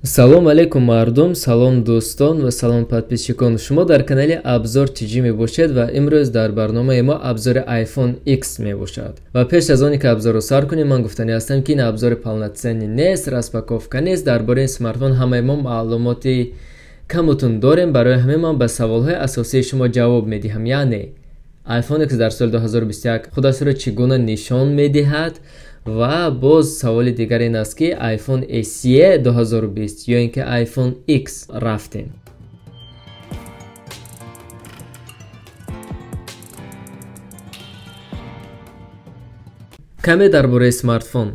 Салом алейкум мардум, салом дӯстон ва салом подписчикон. Шумо дар канали Абзор TG мебошед ва имрӯз дар барномаи мо абзори iPhone X мебошад. Ва пеш аз оне ки абзорро сар кунем, ман гуфтанӣ ҳастам, ки ин абзори полноценный нест, распаковка нест. Дар бораи смартфон ҳамаи мо маълумоти камутун дорем. Барои ҳамин ман ба саволҳои асосии шумо ҷавоб медиҳам. Яъне iPhone X дар соли 2021 худашро чӣ гуна нишон медиҳад? Ва боз саволи дигар ин аст, ки iPhone SE 2020 ё ин ки iPhone X рафтем. Каме дар бораи смартфон.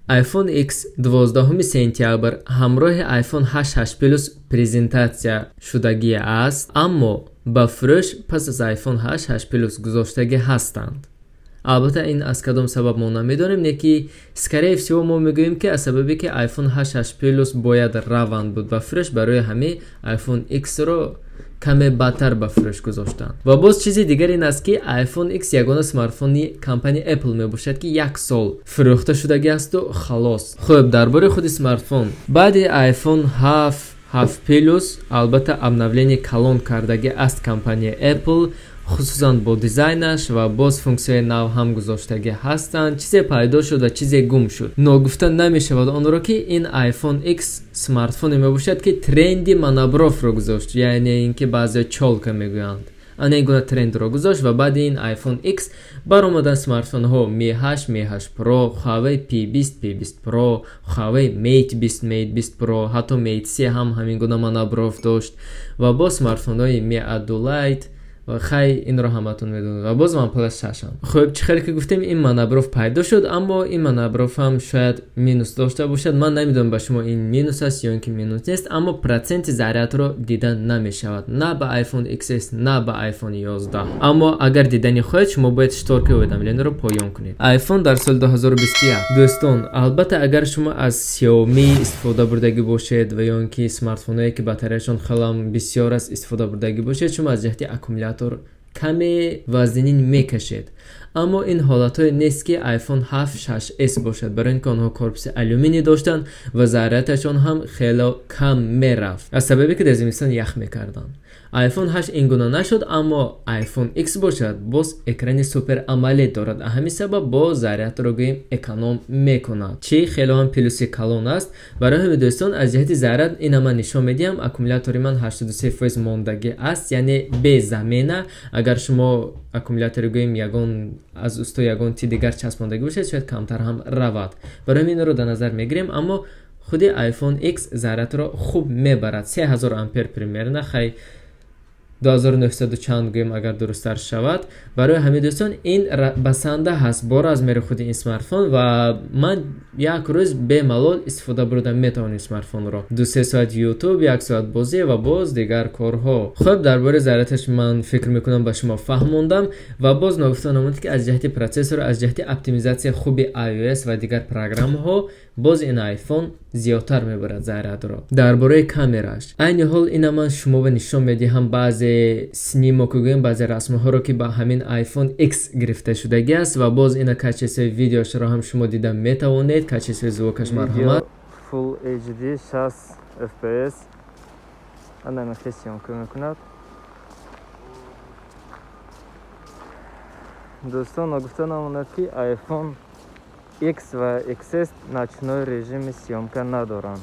iPhone X 12 сентябр ҳамроҳи iPhone 8 8 Plus презентатсия шудагӣ аст, аммо ба фурӯш пас аз iPhone 8 8 Plus гузоштагӣ ҳастанд. Албатта, ин аз кадом сабаб мо намедонем, не ки скорее всего мо мегӯем, ки аз сабабе ки iPhone 8 8 Plus бояд раванд буд ба фурӯш, барои ҳамин iPhone X-ро каме бадтар ба фурӯш гузоштанд. Ва боз чизи дигар ин аст, ки iPhone X ягона смартфони компания Apple мебошад, ки як сол фурӯхта шудагӣ асту халос. Хуб, дар бораи худи смартфон. Баъди iPhone 7, 7 Plus албатта обновление калон кардагӣ аст компания Apple, хусусан бо дизайнаш, ва боз функсияи нав ҳам гузоштагӣ ҳастанд. Чизе пайдо шуд ва чизе гум шуд. Ногуфта намешавад онро, ки ин iPhone X смартфоне мебошад, ки тренди монобровро гузошт, яъне ин ки баъзео чёлка мегӯянд. Ана ин гуна трендро гузошт ва баъди ин iPhone X баромадан смартфонҳо Mi 8, Mi 8 Pro, Huawei P20, P20 Pro, Huawei Mate 20, Mate 20 Pro, ҳатто Mate 3 ҳам ҳамин гуна монобров дошт ва боз смартфонҳои Mi A2 Lite. Хай, инро ҳаматон медонед, ва боз OnePlus 6. Хуб, чӣ хеле ки гуфтем, ин монобров пайдо шуд, аммо ин монобров ҳам шояд минус дошта бошад. Ман намедонам, ба шумо ин минус аст ё ин ки минус нест, аммо проценти зарядро дида намешавад на ба iPhone XS, на ба iPhone 11. Аммо агар дидани хоҳед, шумо бояд шторкаи уведомлениро поён кунед. iPhone дар соли 2021. Дӯстон, албатта, агар шумо аз Xiaomi истифода бурдагӣ бошед ва ё ин ки смартфонҳое, ки батареяшон хелам бисёр аст, истифода бурдагӣ бошед, шумо аз ҷиҳати аккумулятор каме вазнинин мекашед. Аммо ин ҳолатҳое нест, ки iPhone 7 6s бошад, барои ин ки онҳо корпуси алюминий доштанд ва зарядашон ҳам хело кам мерафт, аз сабабе ки дар зимистон ях мекарданд. iPhone 8 ин гуна нашуд, аммо iPhone X бошад, боз экрани Super AMOLED дорад, ҳамин сабаб бо зарядро гӯем эконом мекунад, чӣ хело ҳам плюси калон аст. Барои ҳамин, дӯстон, аз ҷиҳати заряд ина ман нишон медиҳам: аккумулятори ман 83% мондагӣ аст, яъне бе замена. Агар шумо аккумулятори гӯем ягон аз усто ягон ти дигар часпондагӣ бошад, шояд камтар ҳам равад. Барои ҳамин инро дар назар мегирем. Аммо худи iPhone X зарядро хуб мебарад, 3000 ампер примерно, хай, 2900 чанд гӯем, агар дурусттар шавад. Барои ҳамин, дӯстон, ин басанда ҳаст бо размери худи ин смартфон ва ман як рӯз бемалол истифода бурда метавонем смартфонро: 2-3 соат YouTube, як соат бозӣ ва боз дигар корҳо. Хуб, дар бораи зарядаш ман фикр мекунам, ба шумо фаҳмондам. Ва боз ногуфта намонд, ки аз ҷиҳати процессор, аз ҷиҳати оптимизатсияи хуби iOS ва дигар программаҳо боз ин iPhone зиёдтар мебарад зарядро. Дар бораи камераш, айни ҳол ина ман шумо ба нишон медиҳам баъзе снимок, гӯем, баъзе расмҳоро, ки ба ҳамин iPhone X гирифта шудагӣ аст, ва боз ина качествои видеошро ҳам шумо дида метавонед, качествои звукаш. Марҳамат. Full HD 60 FPS ана мехе съёмка мекунад. Дӯстон, ногуфта намонад, ки iPhone X ва XS ночной режими съёмка надоранд,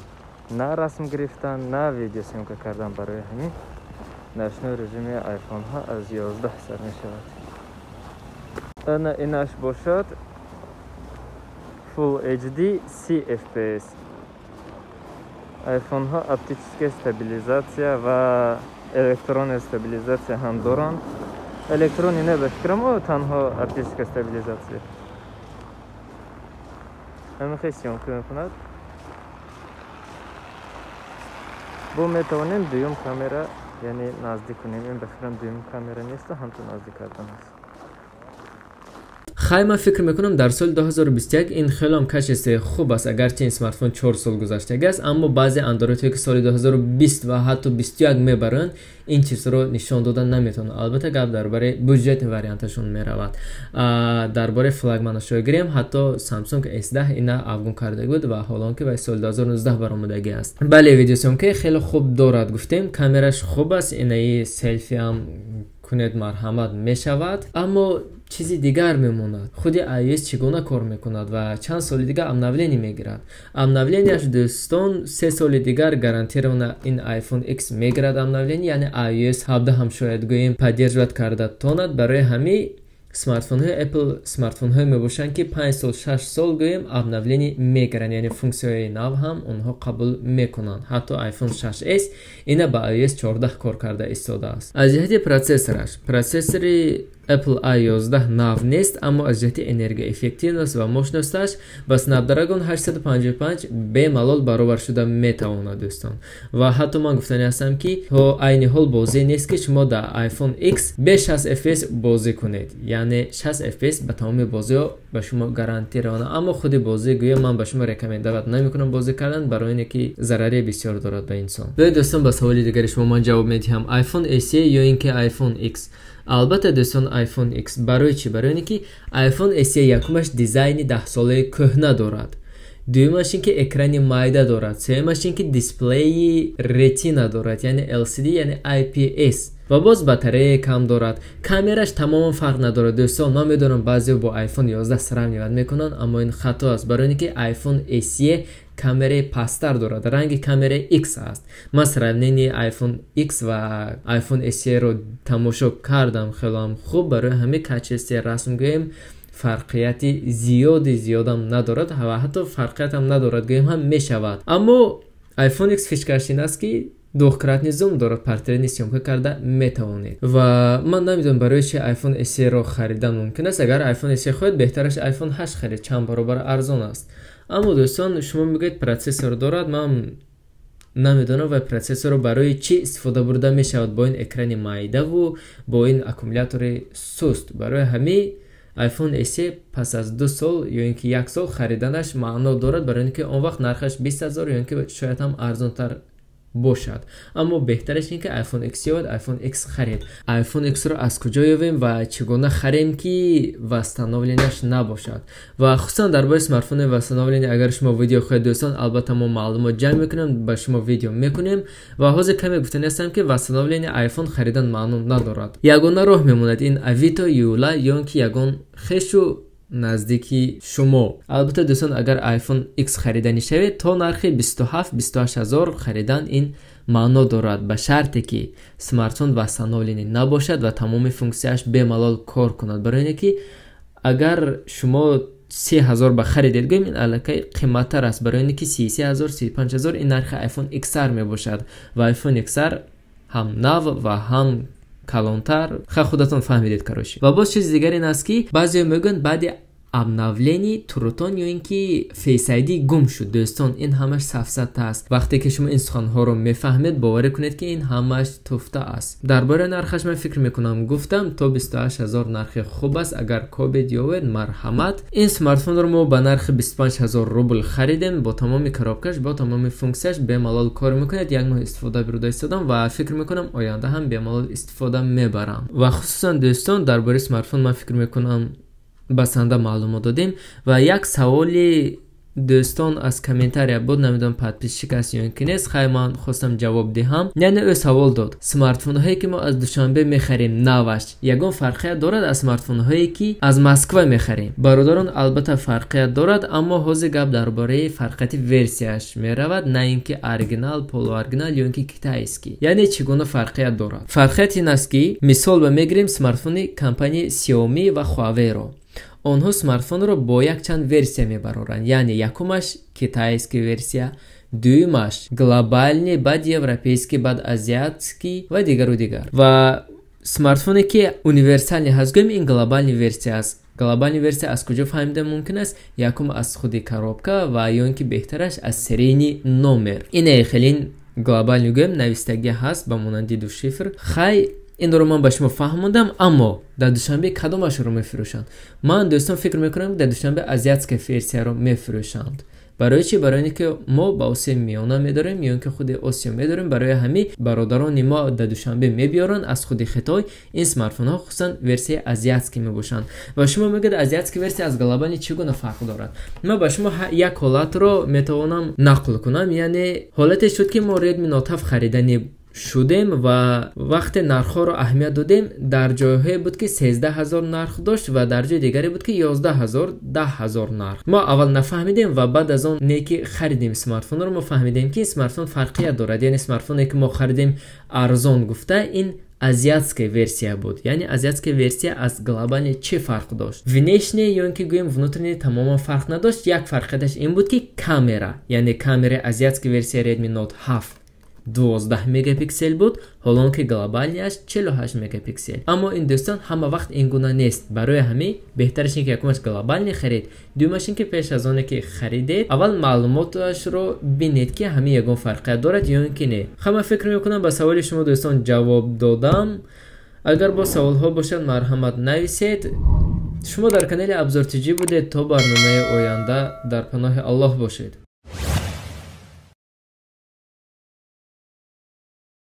на расм гирифтан, на видеосъёмка кардан. Барои ҳамин ночной режими айфонҳо аз 11 сар мешавад. Ана инаш бошад Full HD 30 FPS. Айфонҳо оптическая стабилизация ва электронная стабилизация ҳам доранд. Электронӣ не, ба фикрам, танҳо оптическая стабилизация. Ҳамин съёмка мекунад. Бо метавонем дуюм камера, яъне наздик кунем. Ин ба фикрам дуюм камера нест, ҳамту наздик кардан аст. Хай, ман фикр мекунам, дар соли 2021 ин хеле ҳам качествои хуб аст, агарчи ин смартфон 4 сол гузаштагӣ аст, аммо баъзе андроидҳое, ки соли 2020 ва ҳатто 21 мебаранд, ин чизро нишон дода наметавонанд. Албатта, гап дар бораи бюджетный варианташон меравад. Дар бораи флагманашо гирем, ҳатто Samsung S10 ина афгун карда буд, ва ҳолон ки вай соли 2019 баромадагӣ аст. Бале, видеосъёмкаи хеле хуб дорад, гуфтем, камераш хуб аст, инаи селфиам кунед, марҳамат, мешавад. Аммо чизи дигар мемонад: худи iOS чӣ гуна кор мекунад ва чанд соли дигар обновление мегирад? Обновленияш, дӯстон, 3 соли дигар гарантированно ин iPhone X мегирад обновление, яъне iOS 17 ҳам шояд, гӯем, поддерживать карда тонад. Барои ҳамин смартфонҳои Apple смартфонҳое мебошанд, ки 5 сол, 6 сол, гӯем, обновление мегиранд, яъне функсияҳои нав ҳам онҳо қабул мекунанд. Ҳатто iPhone 6s ина ба iOS 14 кор карда истодааст. Аз ҷиҳати процессораш, процессори Apple A11 нав нест, аммо аз ҷиҳати энергоэффективность ва мощносташ ба Snapdragon 855 бемалол баробар шуда метавонад, дӯстон. Ва ҳатто ман гуфтани ҳастам, ки то айни ҳол бозӣ нест, ки шумо дар iPhone X бе 60 fps бозӣ кунед, яъне 60 fps ба тамоми бозиҳо ба шумо гарантировано. Аммо худи бозӣ, гӯё, ман ба шумо рекомендовать намекунам бозӣ кардан, барои ине ки зарари бисёр дорад ба инсон. Биёед, дӯстон, ба саволи дигари шумо ман ҷавоб медиҳам: iPhone SE ё ин ки iPhone X? Албатта, дӯстон, iPhone X. Барои чӣ? Барои оне ки iPhone SE якумаш дизайни даҳсолаи кӯҳна дорад, дуюмаш ин ки экрани майда дорад, сеюмаш ин ки дисплеи ретина дорад, яъне LCD, яъне IPS, ва боз батареяи кам дорад, камераш тамоман фарқ надорад. Дӯстон, ман медонам, баъзео бо iPhone 11 сравнивать мекунанд, аммо ин хато аст, барои оне ки iPhone SE камераи пасттар дорад, ранги камераи X аст. Ман сравнении iPhone X ва iPhone SE-ро тамошо кардам, хелоам хуб. Барои ҳамин качествои расм, гӯем, фарқияти зиёди зиёдам надорад ва ҳатто фарқиятам надорад, гӯем, ҳам мешавад. Аммо iPhone X фишкаш ин аст, ки двухкратный зум дорад, портретный съёмка карда метавонед. Ва ман намедонам, барои чи iPhone SE-ро харидан мумкин аст. Агар iPhone SE хоҳед, беҳтараш iPhone 8 харид, чанд баробар арзон аст. Аммо, дӯстон, шумо мегӯед, процессор дорад. Ман намедонам, вай процессорро барои чӣ истифода бурда мешавад бо ин экрани майдаву бо ин аккумулятори суст. Барои ҳамин iPhone SE пас аз 2 сол ё ин ки як сол хариданаш маъно дорад, барои ин ки он вақт нархаш 20 000 ё ин ки шояд ҳам арзонтар бошад. Аммо беҳтараш ин ки iPhone X ёбад, iPhone X харед. iPhone X-ро аз куҷо ёбем ва чӣ гуна харем, ки восстановленияш набошад? Ва хусусан дар бораи смартфони восстановления агар шумо видео хоҳед, дӯстон, албатта, мо маълумот ҷамъ мекунем, ба шумо видео мекунем. Ва ҳозир каме гуфтани ҳастам, ки восстановления iPhone харидан маъно надорад. Ягона роҳ мемонад ин Авито, Юла ё ин ки ягон хешу наздики шумо. Албатта, дӯстон, агар iPhone X хариданӣ шавед, то нархи 27-28 ҳазор харидан ин маъно дорад, ба шарте ки смартфон восстановленный набошад ва тамоми функсияш бемалол кор кунад. Барои ине ки агар шумо 30 000 ба харидед, гӯем, ин аллакай қиматтар аст, барои ине ки 33 000, 35 000 ин нархи iPhone XR мебошад ва iPhone XR ҳам нав ва ҳам калонтар. Ха, худатон фаҳмидед, короче. Ва боз чизи дигар ин аст, ки баъзео мегӯянд, баъди обновление True Tone ё ин ки Face ID гум шуд. Дӯстон, ин ҳамаш сафсата аст. Вақте ки шумо ин суханҳоро мефаҳмед, боварӣ кунед, ки ин ҳамаш туфта аст. Дар бораи нархаш ман фикр мекунам, гуфтам, то 28 ҳазор нархи хуб аст. Агар кобед, ёвед, марҳамат. Ин смартфонро мо ба нархи 25 ҳазор рубл харидем, бо тамоми коробкаш, бо тамоми функсияш бемалол кор мекунад. Як моҳ истифода бурда истодам ва фикр мекунам, оянда ҳам бемалол истифода мебарам. Ва хусусан, дӯстон, дар бораи смартфон ман фикр мекунам, басанда маълумот додем. Ва як саволи дӯстон аз комментария буд, намедонам, подписчик аст ё ин ки нест. Хай, ман хостам ҷавоб диҳам. Яъне ӯ савол дод: смартфонҳое ки мо аз Душанбе мехарем наваш, ягон фарқият дорад аз смартфонҳое ки аз Москва мехарем? Бародарон, албатта, фарқият дорад, аммо ҳозир гап дар бораи фарқияти версияш меравад, на ин ки оригинал, полуоригинал ё ин ки китайский. Яъне чӣ гуна фарқият дорад? Фарқият ин аст, ки мисол ба мегирем смартфони компанияи Xiaomi ва Huawei-ро. Онҳо смартфонро бо якчанд версия мебароранд, яъне якумаш китайский версия, дуюмаш глобальный, баъд европейский, баъд азиатский ва дигару дигар. Ва смартфоне ки универсальный ҳаст, гӯем, ин глобальный версия аст. Глобальный версия аз куҷо фаҳмида мумкин аст? Якум аз худи коробка ва ё ин ки беҳтараш аз серийный номер. Ине хелин глобальный, гӯем, навистагӣ ҳаст ба монанди ду шифр. Хай. Инро ман ба шумо фаҳмондам, аммо дар Душанбе кадомашро мефурӯшанд? Ман, дӯстон, фикр мекунам, ки дар Душанбе азиатская версияро мефурӯшанд. Барои чӣ? Барои ин ки мо ба Осиёи Миёна медорем ё ин ки худи Осиё медорем. Барои ҳамин бародарони мо дар Душанбе мебиёранд аз худи Хитой ин смартфонҳо, хусусан версияи азиатский мебошанд. Ва шумо мегӯед, азиатский версия аз глобальный чӣ гуна фарқ дорад? Ман ба шумо як ҳолатро метавонам нақл кунам. Яъне ҳолате шуд, ки мо Redmi Note 7 харидани шудем ва вақте нархҳоро аҳамият додем, дар ҷойҳое буд, ки 13 000 нарх дошт ва дар ҷои дигаре буд, ки 11 000, 10 000 нарх. Мо аввал нафаҳмидем ва баъд аз он не ки харидем смартфонро, мо фаҳмидем, ки смартфон фарқият дорад. Яъне смартфоне, ки мо харидем арзон гуфта, ин азиатская версия буд. Яъне азиатская версия аз глобальный чӣ фарқ дошт? Внешне ё ин ки гӯем внутренне тамоман фарқ надошт. Як фарқияташ ин буд, ки камера, яъне камераи азиатская версия Redmi Note 7 12 мегапиксел буд, ҳолон ки глобальныяш 48 мегапиксел. Аммо ин, дӯстон, ҳама вақт ин гуна нест. Барои ҳамин беҳтараш ин ки якумаш глобальный харид, дуюмаш ин ки пеш аз оне ки харидед, аввал маълумоташро бинед, ки ҳамин ягон фарқият дорад ё ин ки не. Ҳама фикр мекунам, ба саволи шумо, дӯстон, ҷавоб додам. Агар боз саволҳо бошад, марҳамат, нависед. Шумо дар канали Абзор Тҷ будед. То барномаи оянда дар паноҳи Аллоҳ бошед.